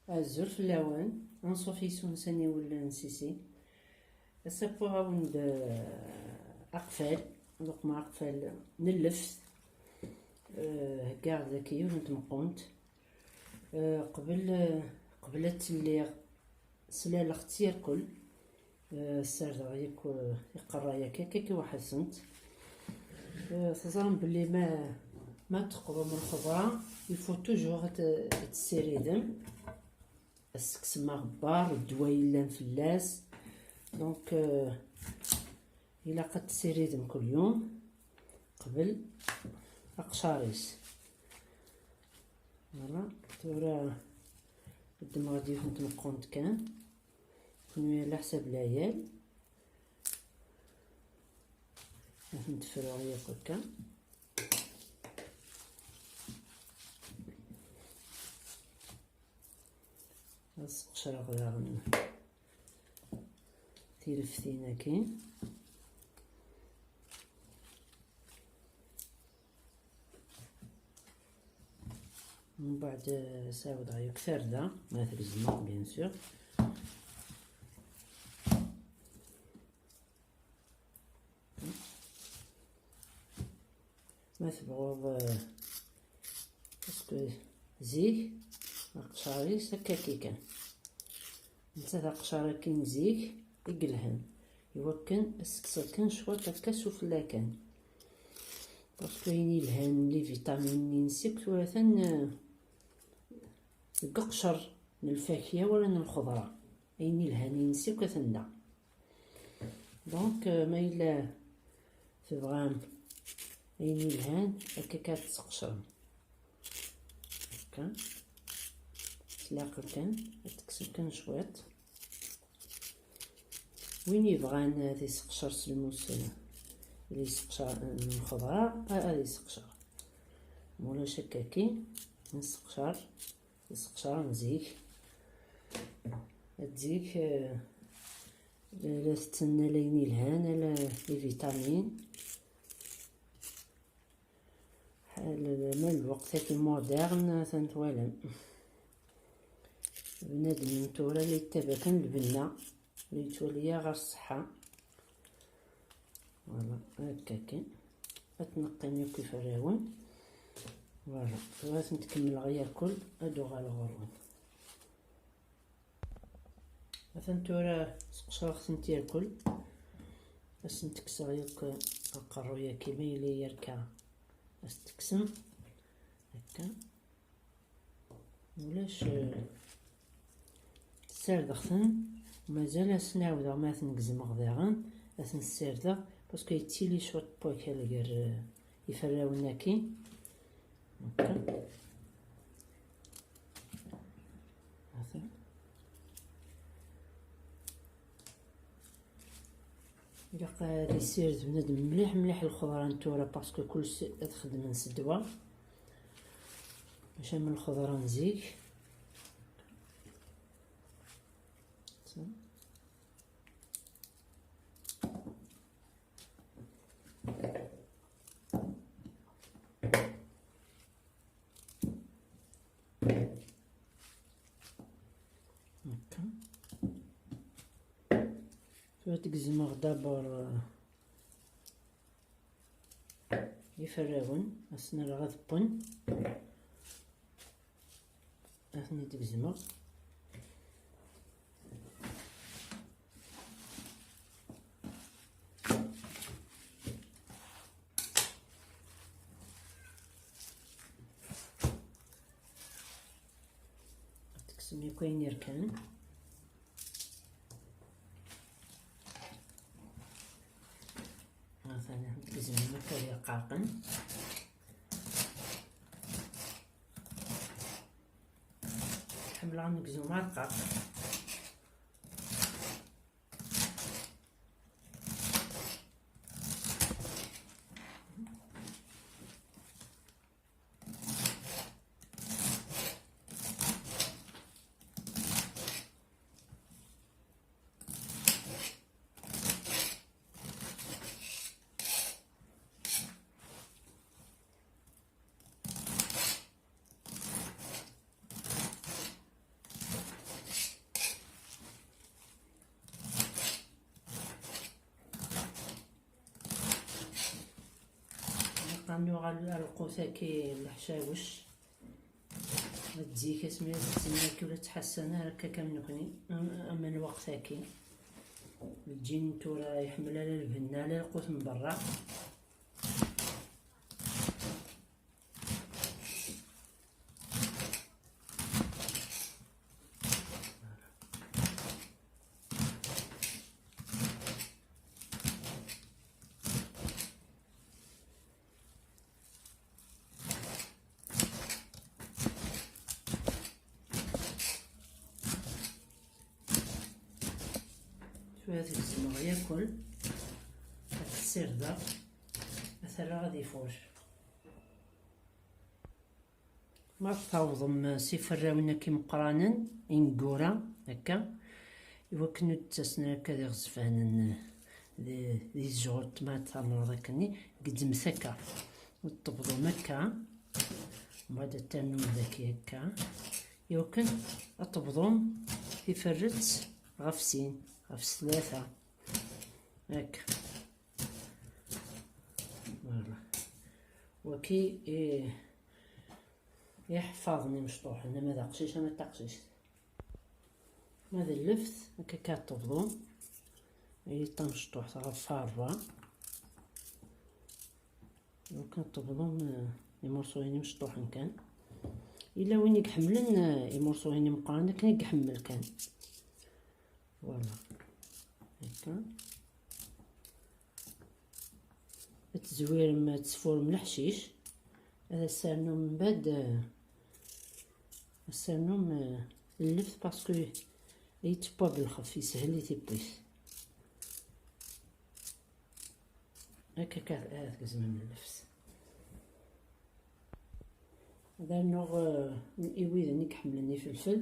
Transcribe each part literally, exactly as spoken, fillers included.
Azul fell-awen, anṣuf yis-wen s aniwel n Sisi. Ass-a wwiɣ-awen-d, eh, aqfal, luqma aqfal n lleft. Eh, heggaɣ-d daki yiwet n tmeqqunt. Eh, qbel, eh, qbel ad tt-lliɣ, slaleɣ-tt yerkul. Eh, ssardeɣ yakk, eh, iqerray akka, akka, akka weḥd-sent. Eh, teẓram belli ma, ma teqḍum lxeḍra, il faut toujours ad t-, ad tessiridem. Ad s-tekksem aɣebbar, ddwa yellan fell-as. Donc, eh, ilaq ad tessiridem kul yum qbel aqcar-is. Voilà, tura ddmeɣ-d yiwet n tmeqqunt kan. Kunwi ala ḥsab layal. Ad tent-fruɣ yakk akka. Ad sqecreɣ daɣen tileftin-agi. Mbeɛd, eh, sɛawdeɣ yakk tarda, ma tegzem akk, bien sûr. Ma tebɣuḍ, eh, parce que zik, aqcar-is akka kan. Netta d aqcar akin zik i yelhan, iwakken ad s-tekkseḍ kan cwiṭ akka sufella kan. Parce que ayen yelhan, les vitamines-ines akk tura atan, eh, deg uqcer n lfakya wala n lxeḍra. Ayen yelhan-ines akk atan da. Donc, eh, ma yella tebɣam ayen yelhan, akka kan ad tesqecrem. Akka. S leɛqel kan, ad tekksem kan cwiṭ. Win yebɣan ad iseqcer s lmus, ad iseqcer n lxeḍra, a-, ad iseqcer. Ma ulac akka-kin, nseqcer, iseqcer n zik. Ad zik, eh, la tettnal ayen yelhan, ala les vitamines. Ḥal ma lweqt-agi moderne, atan twalam. Bnadem n tura la yettaba kan lbenna, ur yettwali ara ɣer ṣṣeḥḥa. Voilà, akka kan. Ad tneqqim yakk iferrawen. Voilà, tura ad tent-kemmleɣ yakul, ad uɣaleɣ ɣur-wen. Atan tura sqecreɣ-tent irkel. Ad sen-tekkseɣ yakk aqerruy-agi, ma yella yerka, ad s-tekksem. Akka. Ulac, eh, ssardeɣ-ten. Mazal ad sen-ɛawdeɣ ma ad ten-gezmeɣ daɣen, ad ten-ssardeɣ, parce que yettili cwiṭ n wakal gar, eh, iferrawen-agi. Akka. Atan. Ilaq ad issired bnadem mliḥ mliḥ lxeḍra n tura, parce que kullec ad xedmen s ddwa, maca am lxeḍra n zik. Akka. Tura ad gezmeɣ d'abord, euh, iferrawen, ad sen-rreɣ ad wwen. Ad ten-id-gezmeɣ. Ad tekksem yakk ayen yerkan. Atan ad tegzem akka d irqaqen. Ḥemmleɣ negzum arqaq. Nuɣal ar lqut-agi n leḥcawec. D zik asmi ad ttinin akka ur ttḥassan ara akka am nekni, am, am lweqt-agi. Lǧin tura iḥemmel ala lbenna, ala lqut n berra. Tura ad gezmeɣ yakul, ad t-ssirdeɣ, ad t-rreɣ ad ifuṛ. Ma tawḍem s iferrawen akka imeqqranen, ineggura, akka, iwakken ur d-ttasen ara akka d iɣezfanen, di, di tejɣurt, ma tɛemreḍ akkenni, gezzmet akka, ur d-tebḍum akka, mbeɛd ad ternum daki akka, iwakken ad tebḍum tiferret ɣef sin, ɣef s tlata, akka. Voilà. Waki i, i iḥeffaḍen imecṭuḥen, ama d aqcic ama d taqcict. Ma d lleft, akka kan tebḍu, i tamecṭuḥt ɣef ṛṛa. Akken tebḍum, eh, imurṣuyen imecṭuḥen kan. Yella win i iḥemmlen, eh, imurṣuyen imeqqranen, akken i iḥemmel kan. Voilà. Akka. Ad tezwirem, ad tesfurem leḥcic. Ad as-ternum mbeɛd, ad as-ternum, eh, lleft, parce que yettewwa belxef, yeshel i tiwwit. Akka, akka, ad tgezmem lleft. Ad rnuɣ, eh, i widen i iḥemmlen ifelfel,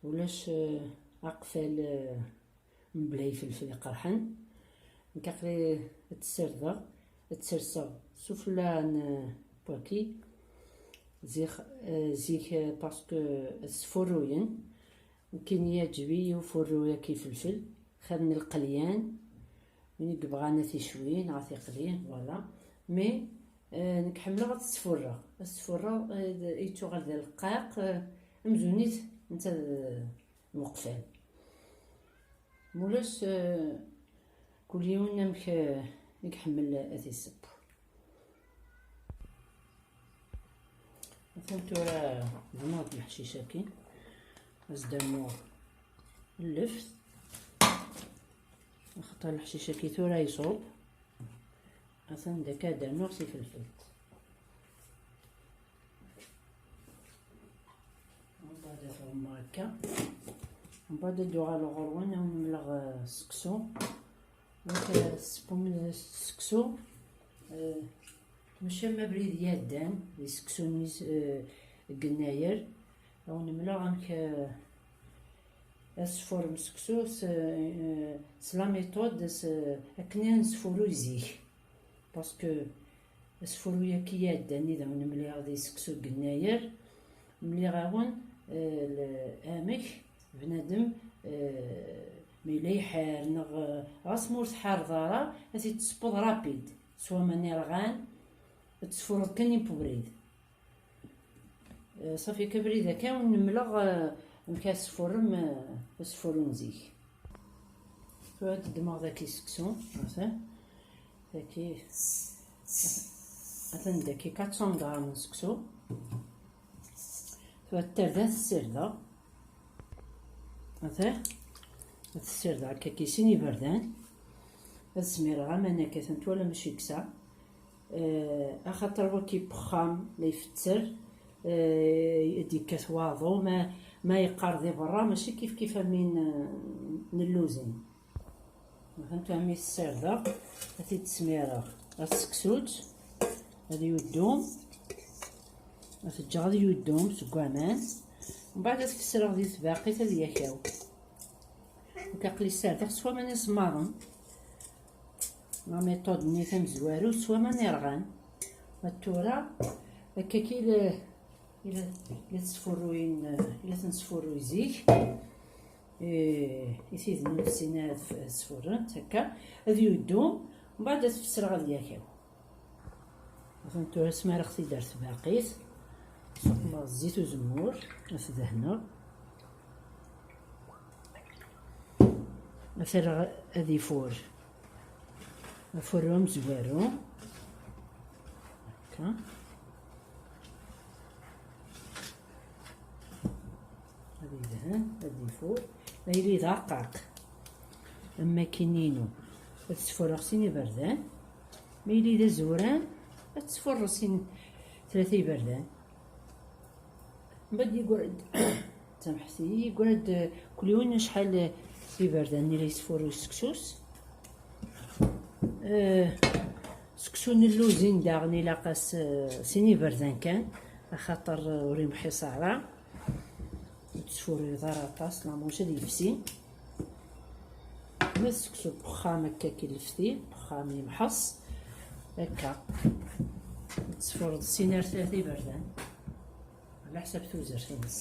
ulac, eh, aqfal, eh, mebla ifelfel iqerḥen. Nekk aql-i ad t-ssirdeɣ, ad t-serseɣ sufella n, eh, waki. Zik, eh, zik, eh, parce que ad sfurruyen. Nekkini yeɛǧeb-iyi ufurru-agi ifelfel, xir n lqelyan, win i yebɣan ad t-icwi neɣ ad t-iqli, voilà. Mais, eh, nekk ḥemmleɣ ad t-sfurreɣ. Ad t-sfurreɣ, eh, yettuɣal d aleqqaq, eh, amzun-it netta d, d uqfal. Mulac, eh, kul yiwen amek, eh, i iḥemmel ad t-iseww. Atan tura dmeɣ-d leḥcic-agi, ad s-d-rnuɣ lleft, axaṭer leḥcic-agi tura iṣub. Atan daka ad d-rnuɣ s ifelfelt. Mbeɛd ad t-ɣummeɣ akka. Mbeɛd ad d-uɣaleɣ ɣur-wen, ad wen-mleɣ, eh, seksu. Donc, eh, tessewwem seksu, eh, mačči am abrid iɛeddan, di seksu-nni, eh, deg yennayer. Ad wen-mleɣ amek, eh, ad tesfurem seksu s, eh, s la méthode, s, akken i nesfuruy zik. Parce que asfuruy-agi iɛeddan i d awen-mliɣ di seksu deg yennayer, mliɣ-awen, eh, l-, amek bnadem, eh, ma yella iḥar neɣ, eh, ɣas ma ur tḥareḍ ara, ad t-id-tesewweḍ rapide, s waman irɣan, ad tesfureḍ kan i ubrid. Eh, ṣafi akka abrid akka, ur nemleɣ, eh, amek ara tesfurrem, eh, asfurru n zik. Tura ad d-ddmeɣ daki seksu, atan. Daki, atan daki quatre cents grammes n seksu. Tura tarda ad t-ssirdeɣ. Atan, ad t-ssirdeɣ akka ki sin iberdan. Ad smireɣ aman akka, atan twalam acu yeksa. Eh, axaṭer waki n wexxam la ifetter, eh, ad d-yekkat waḍu, ma, ma yeqqar di berra, mačči kifkif am win, eh, n lluzin. Fhemtu? Mi t-ssirdeɣ, ad t-id-smireɣ ɣer tseksut, ad yuddum, ad t-ǧǧeɣ ad yuddum seg waman, mbeɛd ad t-fesreɣ di tbaqit ad yakaw. Nekk aql-i ssardeɣ s waman isemmaḍen. La méthode-nni tamezwarut s waman irɣan. Ma d tura, akka ki la, i la, i la tesfurruyin, i la ten-sfurruy zik, i, i tid ur nessin ara ad f-, ad sfurrent, akka, ad yuddu, mbeɛd ad t-fesreɣ ad yakaw. Atan tura smareɣ-t-id ar tbaqit. Suqmeɣ zzit uzemmur, ad t-dehneɣ. Ad t-rreɣ ad ifur. Afurru amezwaru. Akka. Ad yedhen, ad ifur. Ma yili d arqaq, am wakken-inu, ad sfureɣ sin iberdan. Ma yili d azuran, ad sfureɣ sin, tlata iberdan. Mbadd yeggra-d, samḥet-iyi, yeggra-d, eh, kul yiwen acḥal, eh, iberdan i la yesfurru seksu-s. Eh, seksu n lluzin daɣen ilaq-as, eh, sin iberdan kan, axaṭer, eh, ur imḥiṣ ara. Ur tesfurriyeḍ ara aṭas, lamuc ad yefsi. Ma d seksu n wexxam akka k-, lefti, n wexxam yemḥeṣ, akka. Tesfurreḍ sin ar tlata iberdan. Ɛla ḥsab tuzert-ines.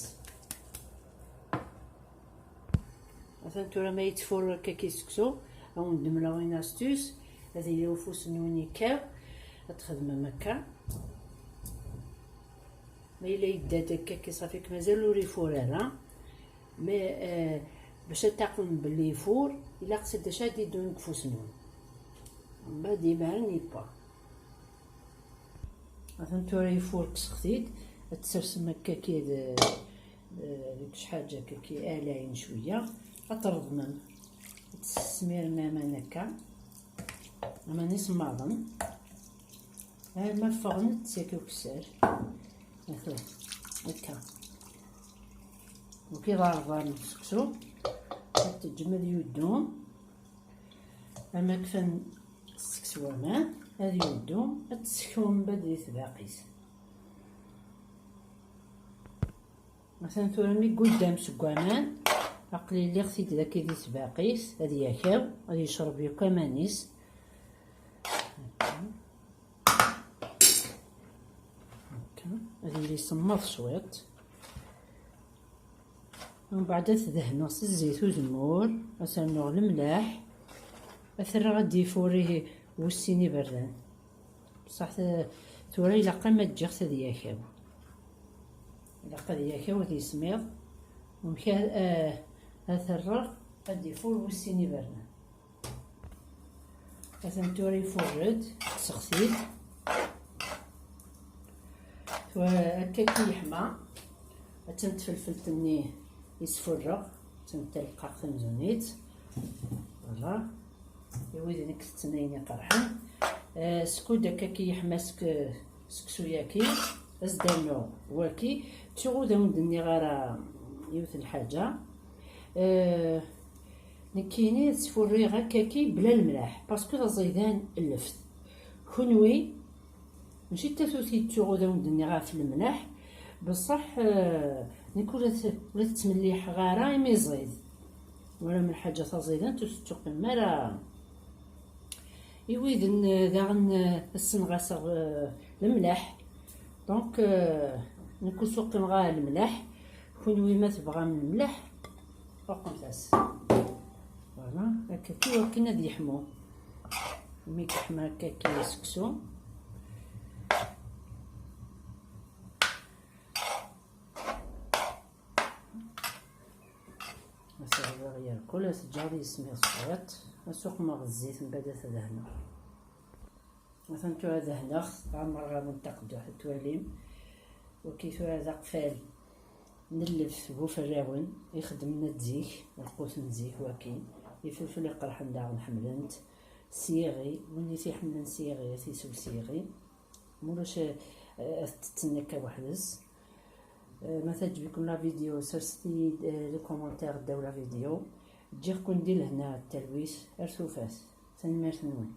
Atan tura ma yettfur akka ki seksu, ad wen-d-mleɣ une astuce, ad yili ufus-nwen yekkaw, ad txedmem akka. Ma yella yedda-d akka ki, ṣafi-k mazal ur ifur ara. Mais, eh, bac ad taqem belli ifur, ilaq s d acu ad d-iddun deg ufus-nwen. Mbaɛd imaren yewwa. Atan tura ifur, kkseɣ-t-id, ad t-tsersem akka ki d, eh, deg cḥaǧa akka ki alayen cwiya, ad t-treḍmem, ad tesmirem aman akka, aman isemmaḍen, arma ffɣen-d seg ukessar. Atan, akka. Ukiḍ aɣbar n seksu, ad teǧǧem ad yuddu, ama kfan seksu waman, ad yuddu, ad tessekrum mbaɛd di tbaqit. Atan tura mi yuddam seg waman, aql-i lliɣ-t-id dagi di tbaqit, ad yakaw, ad yecreb yakk aman-is. Akka. Akka. Ad yili semmeḍ cwiṭ. Mbeɛd ad t-dehneɣ s zzit uzemmur, ad s-rnuɣ lemleḥ, ad t-rreɣ ad d-ifur ihi wis sin iberdan. Bṣaḥ t-, tura ilaq-am ad ǧǧiɣ-t ad yakaw. Ilaq ad yakaw, ad yismiḍ. Amek a-, a-, ad t-rreɣ ad d-ifur wis sin iberdan. Atan tura ifurr-d, kkseɣ-t-id. Tura akka ki yeḥma, attan tfelfelt-nni i sfurreɣ, attan talqaqt tamzunit. Voilà. I wid nekk tetten ayen iqerḥen. Eh, skud akka ki yeḥma sek-, seksu-yaki, ad s-d-rnuɣ waki. Ttuɣ ur d awen-d-nniɣ ara yiwet n lḥaǧa. Eh, Nekkini ad sfurriɣ akkaki bla lemlaḥ, parce que d aẓidan lleft. Kunwi, mačči d tatut i ttuɣ ad awen-d-nniɣ ɣef lemlaḥ, beṣṣaḥ, eh, nekk ur la t-, ur la t-ttmelliḥeɣ ara imi ẓid. Wala m lḥaǧa taẓidant ur tettuqim ara. I widen, eh, daɣen, eh, ad sen-ɣaseɣ, eh, lemlaḥ. Donc, eh, nekk ur suqimeɣ ara lemlaḥ. Kunwi ma tebɣam lemlaḥ, ṭuqemt-as. Voilà, akka ki wakken ad yeḥmu. Mi yeḥma akka ki seksu. Ad s-rreɣ yerkul, ad t-ǧǧeɣ ad yismiḍ cwiṭ, ad suqmeɣ zzit, mbaɛd ad t-dehneɣ. Atan tura dehneɣ-t, ɛemreɣ-awen taqedduḥt ad twalim. Waki tura d aqfal n lleft bu ferrawen, ixeddmen ad zik, lqut n zik waki. Ifelfel iqerḥen daɣen ḥemmlen-t s yiɣi, win i t-iḥemmlen s yiɣi, ad t-isew s yiɣi. Mulac, eh, ad t-tetten akka weḥd-s. Eh, ma teɛǧeb-iken la vidéo, serset-iyi-d, eh, les commentaires ddaw la vidéo. Ǧǧiɣ-ken di lehna d talwit, ar tufat. Tanemmirt-nwen.